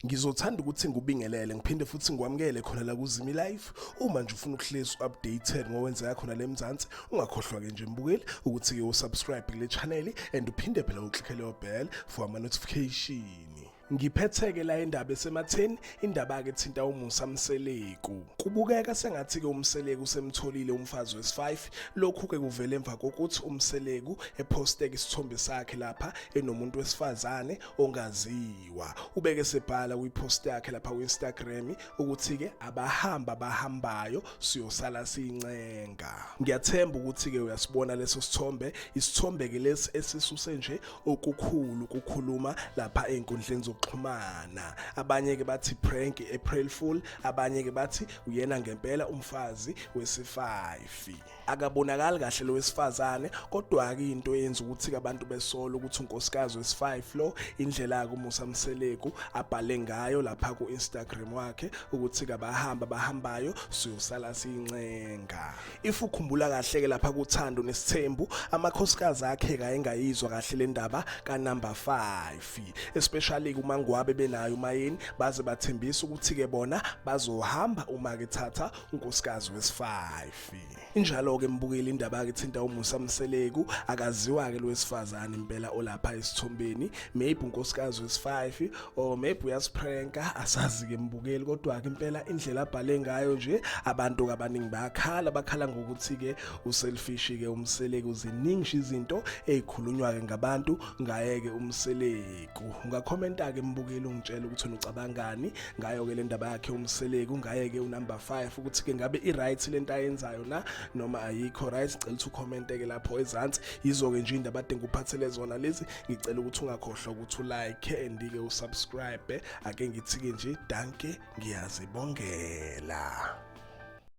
Ngizothanda ukuthi ngubingelele ngiphinde futhi ngikwamukele khona la kuZimi Live. Uma nje ufuna ukuhlezi updated ngokwenzeka khona le Mzansi, ungakhohlwa ke nje mbukeli ukuthi ke usubscribe kule channel and uphinde phela uclick le bell for ama notification. Ngiphetheke la indaba esematheni, indaba ke thinta uMusa Mseleku. Kubukeka sengathi ke uMseleku usemtholile umfazi wesi5. Lokhu ke kuvela emva kokuthi uMseleku eposteke isithombe sakhe lapha enomuntu wesifazane ongaziwa. Ubeke sebhala kwipost yakhe lapha ku-Instagram ukuthi ke abahambayo siyosala siyincenga. Ngiyathemba ukuthi ke uyasibona leso sithombe, isithombe ke lesi esisuse nje okukhulu kukhuluma lapha einkundleni xhumana. Abanye ke bathi prank April Fool, abanye ke bathi uyena ngempela umfazi wesi5. Akabonakali kahle lo wesifazane, kodwa ke into eyenza ukuthi abantu besole ukuthi unkosikazi wesi5 lo indlela yakhe uMusa Mseleku abhale ngayo lapha ku Instagram wakhe ukuthi abahambayo siyosala siyincenga. If ukhumbula kahle ke lapha kuThando neSithembu, amakhosikazi akhe kayengayizwa kahle le ndaba ka number 5, especially umangwabe benayo umayeni baze bathembisa ukuthi ke bona bazohamba uma ke thatha unkosikazi wesi5. Injalo ke mbukeli indaba ke thinta uMusa Mseleku, akaziwa ke lo wesifazane impela olapha esithombeni, maybe unkosikazi wesi5 or maybe uyasipranka, asazi ke mbukeli, kodwa ke impela indlela abhale ngayo nje abantu abaningi bakhala ngokuthi ke uselfish ke uMseleku. Ziningi izinto ezikhulunywa ke ngabantu ngaye ke uMseleku. Ungakhomenta ke mbukeli ungitshela ukuthi ucabangani ngayo ke le ndaba yakhe uMseleku, ngaye ke unumber 5 ukuthi ke ngabe i-right lento ayenzayo na noma ayikho right. Cela ukuthi ucommente ke lapho ezansi. Yizo ke nje indaba ade ngikuphathele zona lezi. Ngicela ukuthi ungakhohlwa ukuthi ulike and ke usubscribe. Ake ngithi ke nje danke, ngiyazibongela.